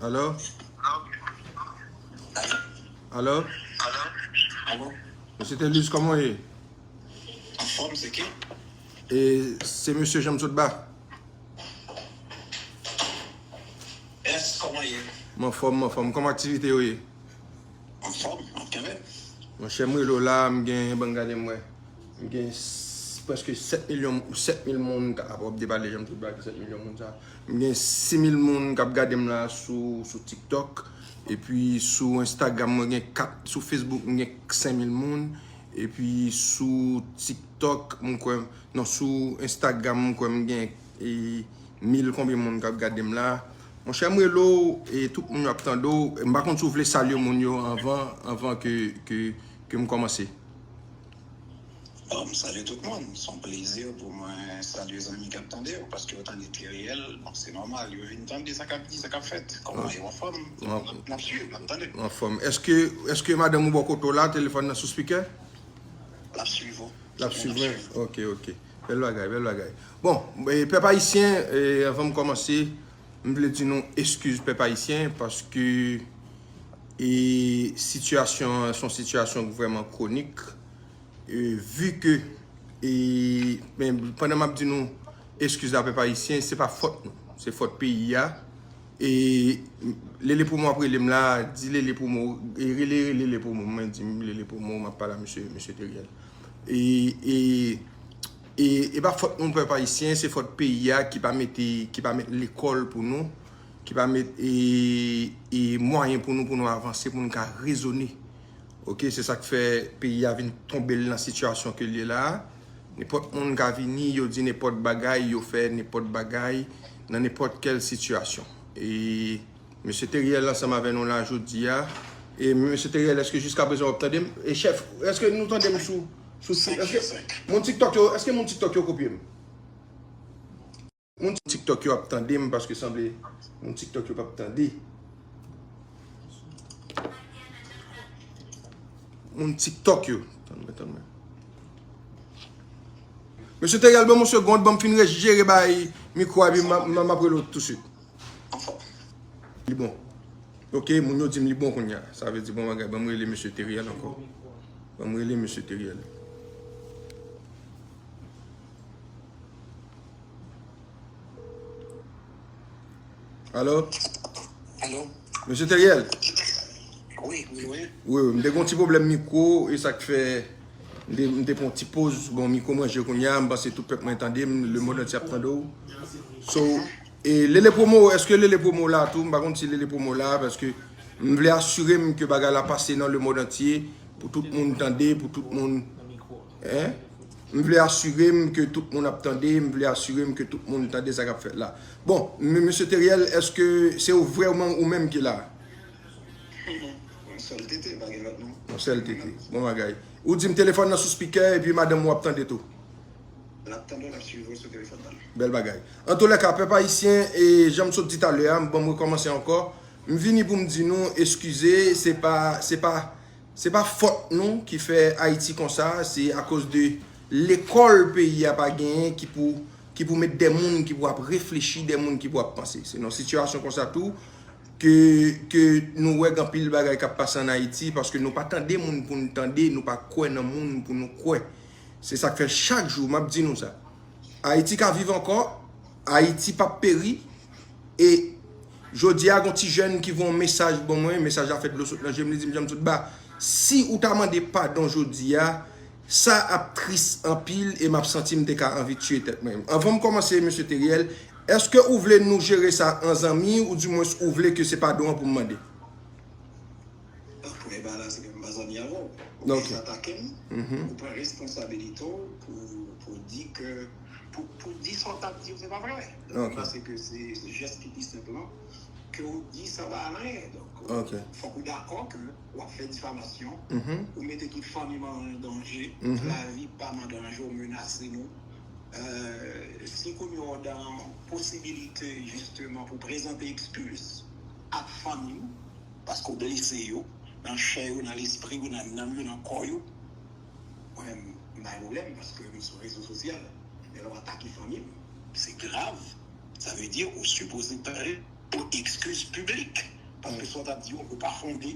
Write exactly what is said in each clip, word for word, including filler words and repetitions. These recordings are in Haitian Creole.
Alo? Alo? Alo? Mesye Telus, kòman w ye? Anfòm, se ki? E, se mesye Jean Sotba. Yes, kòman ye? M anfòm, m anfòm. Kòman aktivite yo ye? Anfòm, ap kenbe. Monchè, m rele w la, m gen, ban m gade m wè. M gen s- prèske sèt milyon, sèt mil moun, ka- ap ap depale, jan m te pale sèt milyon moun sa. M gen sis mil moun k ap gade m la sou, sou TikTok. Epi sou Instagram, mwen gen kat, sou Facebook, m gen senk mil moun. Epi sou TikTok, m kwè, non, sou Instagram, m kwè m gen e, mil konbyen moun k ap gade m la. Monchè, m rele w, e tout moun yo ap tande w. M pa konn si w vle salye moun yo anvan, anvan ke, ke, ke m kòmanse. Bon, m salye tout moun. Se yon plezi pou mwen salye zanmi k ap tande w, paske yo tande Teriel. Bon, se nòmal, yo vin tande sa k ap di, sa k ap fèt. Kòman yo anfòm? N ap swiv, n ap tande. Anfòm. Èske, èske madanm ou bò kote w la, telefòn nan sou spikè? L ap swiv ou. L ap swiv mwen? Ok, ok. Bèl bagay, bèl bagay. Bon, e, pèp ayisyen, e, anvan m kòmanse, m vle di nou eskiz pèp ayisyen, paske, e, sitiyasyon an, se yon sitiyasyon ki vrèman kwonik. E, vi ke, e, men, pandan m ap di nou eskiz la, pèp ayisyen, se pa fòt nou, se fòt peyi a. E Lele Promo ap rele m la, di Lele Promo, e rele, rele Lele Promo, mwen di m Lele Promo, m ap pale a mesye, mesye Teriel. E, e, e, e pa fòt nou, pèp ayisyen, se fòt peyi a ki pa mete, ki pa met lekòl pou nou, ki pa met, e, e mwayen pou nou, pou nou avanse, pou nou ka rezone. Ok, se sa k fè peyi a vin tonbe l nan sitiyasyon ke l ye la a. Nenpòt moun ka vini, yo di nenpòt bagay, yo fè nenpòt bagay nan nenpòt kèl sitiyasyon. E mesye Teriel ansanm avè nou la jodi a. E mesye Teriel, èske jiskaprezan w ap tande m? E chèf, èske nou tande m sou, sou, sou, èske moun TikTok yo, èske moun TikTok yo kopye m? Moun TikTok yo ap tande m paske sanble moun TikTok yo p ap tande. Moun TikTok yo. Tann mwen, tann mwen. Mesye Teriel, ban m yon segond, ban m fin rejere bay mikwo a, epi m, m, m ap rele w tousuit. Li bon. Ok, moun yo di m li bon kounye a. Sa vle di bon bagay. Ban m rele mesye Teriel ankò. Ban m rele mesye Teriel. Alo? Alo? Mesye Teriel? Wi, wi, wi. Wi, wi, m te gen yon ti pwoblèm mikwo, e sa k fè m te, m te pran yon ti poz. Bon, mikwo m ranje kounye a, m panse tout pèp mwen tande m, lemonn antye ap tande w. So, e Lele Promo, èske Lele Promo la tou? M pa konn si Lele Promo la, paske m vle asire m ke bagay la pase nan lemonn antye, pou tout moun tande, pou tout moun, en? M vle asire m ke tout moun ap tande, m vle asire m ke tout moun tande sa k ap fèt la. Bon, m, mesye Teriel, èske se ou vrèman ou menm ki la? Yon sèl tete, pa gen lòt non. Yon sèl tete. Bon bagay. Ou di m telefòn nan sou spikè epi madanm ou ap tande tou. L ap tande w, l ap swiv ou sou telefòn nan. Bèl bagay. Antoulèka, pèp ayisyen, e jan m sot di talè a, m, bon, m rekòmanse ankò. M vini pou m di nou eskize, se pa, se pa, se pa fòt nou ki fè Ayiti konsa, se akoz de lekòl peyi a pa genyen ki pou, ki pou met de moun ki pou ap reflechi, de moun ki pou ap panse. Se nan sitiyasyon konsa tou ke, ke nou wè gen anpil bagay k ap pase ann Ayiti, paske nou pa tande moun pou n tande, nou pa kwè nan moun pou nou kwè. Se sa k fè chak jou m ap di nou sa. Ayiti ka viv ankò, Ayiti p ap peri, e jodi a, gon ti jèn ki voye yon mesaj ban mwen, mesaj la fè dlo sot nan je m, li di m, Jan m sot ba, si ou ta mande padon jodi a, sa ap tris anpil e m ap santi m te ka anvi tiye tèt mwen. Anvan m kòmanse, mesye Teriel, èske ou vle nou jere sa an zanmi, oudimwens ou vle ke se padon an pou m mande? Premye bagay la, se ke m pa zanmi avè w. Ou jis atake m, ou pran responsabilite w pou, pou di ke, pou, pou di sa w t ap di yo, se pa vre. Donk, m panse ke se, se jès ki pi senp lan, ke w di sa pa anyen. Donk, fòk ou dakò ke w ap fè difamasyon, ou mete tout fanmi m an danje, tout lavi pa m an danje, ou menase nou. Euh, si kounye a w dan posibilite, jisteman, pou prezante eskiz ak fanmi w, paske w blese yo, nan chè yo, nan lespri yo, nan nanm yo, nan kò yo, mwen menm, m pa gen pwoblèm, paske m sou rezo sosyal. Men lè w atake fanmi m, se grav. Sa vle di, ou sipoze pare pou eskiz piblik. Paske sa w t ap di yo, yo pa fonde.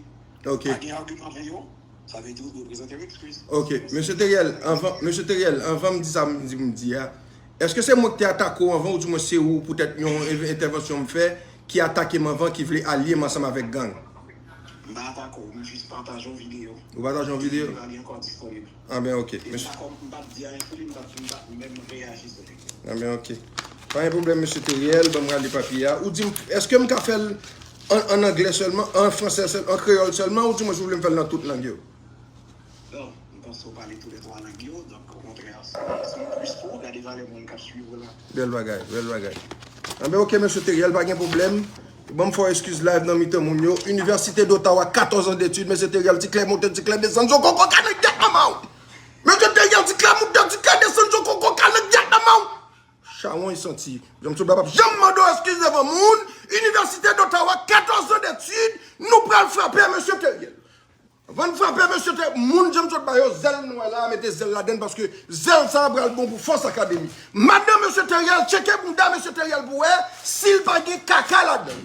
Ok. Pa gen agiman avè yo, sa vle di ou dwe prezante yon eskiz. Ok. Mesye Teriel, anvan, Mesye Teriel, anvan m di sa m di m di a, èske se mwen ki te atake w anvan oudimwen se ou poutèt yon en- entèvansyon m fè ki atake m anvan ki vle alye m ansanm avèk gang? M pa atake w, m jis pataje yon videyo. Ou pataje yon videyo? Li pa gen ankò disponib. Anben ok. E m pa kòm m pa t di ayen sou li, m pa t m pa t menm reyaji sou li. Anben ok. Pa gen pwoblèm, Mesye Teriel, ban m rale papye a. Ou di m, èske m ka fè l an, an anglè sèlman, an fransè sèlman, an kreyòl sèlman, oudimwen si w vle m fè l nan tout lang yo? Bon, m panse w pale tou lè twa lang yo, donk okontrè, se yon plis pou ou gade valè moun k ap swiv ou la. Bèl bagay, bèl bagay. Anben ok, Mesye Teriel, pa gen pwoblèm. Ban m fè w eskiz live nan mitan moun yo. Université d'Ottawa, katòz an detid, Mesye Teriel, ti klè monte, ti klè desann, zo koko ka nan gyèt manman w. Mesye Teriel, ti klè monte, ti klè desann, zo koko ka nan gyèt manman w. Chawony santi. Janm sot ba p ap janm mande w eskiz devan moun. Université d'Ottawa, katòz an detid, nou pral frape Mesye Teriel. Van frape Mesye Teriel, moun Janm sot ba yo, zèl nou wè la, mete zèl ladann paske zèl sa a pral bon pou Fòs Akademi. Madan Mesye Teriel, tcheke bounda Mesye Teriel pou wè si l pa gen kaka ladann.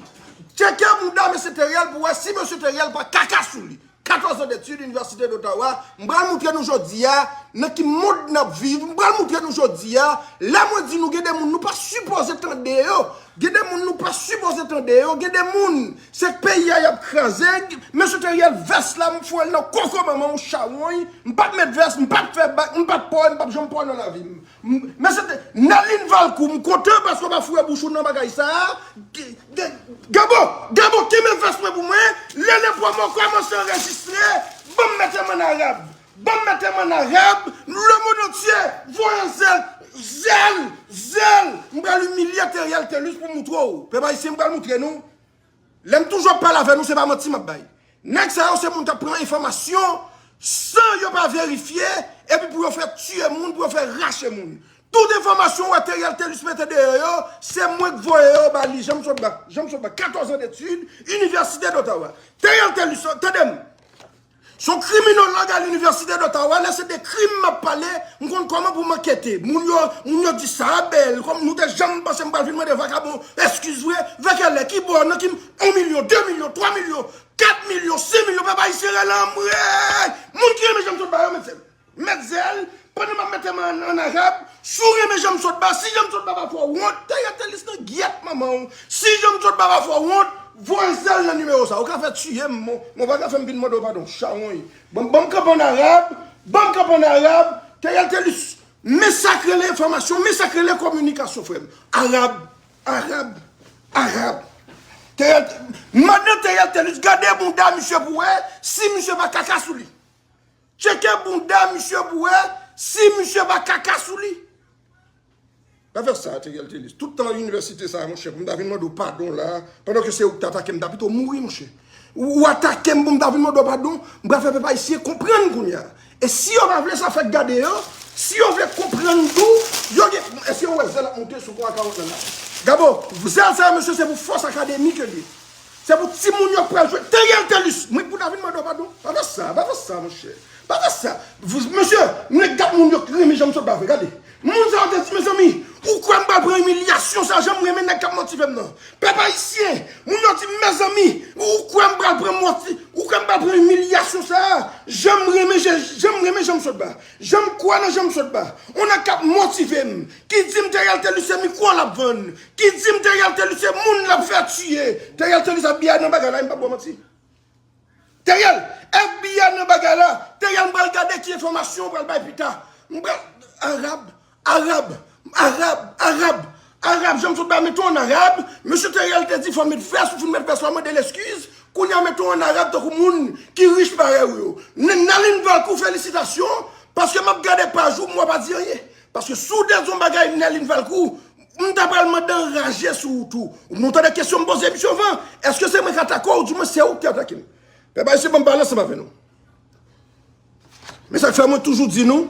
Tcheke bounda Mesye Teriel pou wè si Mesye Teriel pa kaka sou li. Katòz an detid, Université d'Ottawa, m pral moutre nou jodi a nan ki mond n ap viv, m pral moutre nou jodi a, lè mwen di nou gen de moun nou pa sipoze tande yo, gen de moun nou pa sipoze tande yo, gen de moun se peyi a y ap kraze, Mesye Teriel vès la m foure l nan koko manman w chawony, m p ap met vès, m p ap fè bak, m p ap pòy, m p ap janm pòy nan lavi m. M- Mesye Te- Nerline Valcourt, m kontan paske w pa foure bouch ou nan bagay sa a. Ge- ge- Gabo, Gabo, kenbe vès mwen pou mwen. Lele Promo kòmanse anrejistre. Ban m mete m an arab. Ban m mete m an arab. Le monde entier, voye zèl, zèl, zèl. M pral imilye Teriel Telus pou moutre w. Pèp ayisyen, m pral moutre nou. Lè m toujou ap pale avè nou, se pa manti m ap bay. Nèg sa yo se moun k ap pran enfòmasyon san yo pa verifye, epi pou yo fè tiye moun, pou yo fè rache moun. Tout enfòmasyon wè Teriel Telus mete deyò yo, se mwen k voye yo ba li, Janm sot ba, Janm sot ba, katòz an detid, Université d'Ottawa. Teriel Telus, tande m. Se yon kriminològ a l'Université d'Ottawa, lè se de krim m ap pale, m konn kòman pou m ankete. Moun yo, moun yo di sa a bèl, kòm nou te janm panse m pral vin mande vakabon eskiz vre, vèkèlè, ki bò, nan ki, yon milyon, de milyon, twa milyon, kat milyon, senk milyon, pèp ayisyen rele anmwey! Moun ki renmen Janm sot ba yo, met zèl. Met zèl, pandan m ap mete m an, an arab, si w renmen Janm sot ba, si Janm sot ba pa fè w wont, Teriel Telus nan gyèt manman w. Si Janm sot ba pa fè w wont, voye zèl nan nimewo sa. Ou ka fè tiye m, mon, mon pa ka fè m vin mande w padon, chawony. Ban m, ban m kanpe an arab, ban m kanpe an arab, Teriel Telus, men sa k rele enfòmasyon, men sa k rele kominikasyon, frè m. Arab, arab, arab. Teriel, madan Teriel Telus, gade bounda misye pou wè si misye pa kaka sou li. Tcheke bounda misye pou wè si misye pa kaka sou li. Pa fè sa, Teriel Telus. Tout tan inivèsite sa a, monchè, pou m ta vin mande w padon la, pandan ke se ou ki t atake m, m ta pito mouri, monchè. Ou, ou atake m pou m ta vin mande w padon, m pral fè pèp ayisyen konprann kounye a. E si yo pa vle sa fèk gade yo, si yo vle konprann tou, yo gen, èske yo wè zèl ap monte sou pon a kawòt lan la? Gabo, zèl sa yo, mesye, se pou Fòs Akademi ke li ye. Se pou timoun yo k pral jwe Teriel Telus. Mwen pou ta vin mande w padon. Pa fè sa, pa fè sa, monchè. Pa fè sa. Mesye, nèg gad moun yo renmen Janm sot ba vre, gade. Moun sa yo te di, mezanmi, ou kwè m pral pran imilyasyon sa, jan m renmen nèg k ap motive m nan. Pèp ayisyen, moun yo di, mezanmi, ou kwè m pral pran moti, ou kwè m pral pran imilyasyon sa, jan m renmen, jan m renmen Janm sot ba. Jan m kwè nan Janm sot ba. On nèg k ap motive m, ki di m Teriel Telus se mikwo l ap vann, ki di m Teriel Telus se moun l ap fè tiye. Teriel Telus ap biye nan bagay la, m p ap ba w manti. Teriel, F B I nan bagay la. Teriel, m pral gade ki enfòmasyon ou pral bay pita. M pral, arab, arab, arab, arab, arab, Janm sot ba mete w an arab. Mesye Teriel te di fò w met vès, ou fin met vès la, mande l eskiz. Kounye a mete w an arab tankou moun ki rich parèy ou yo. N- Nerline Valcourt, felisitasyon, paske m ap gade paj ou, m wè w pa di anyen. Paske si w te di yon bagay Nerline Valcourt, m ta pral mande anraje sou ou tou. Nou tande kesyon m poze misye anvan, èske se mwen k atake w, oudimwen se ou k te atake m? Pèp ayisyen, ban m pale ansanm avè nou. Men sa k fè mwen toujou di nou,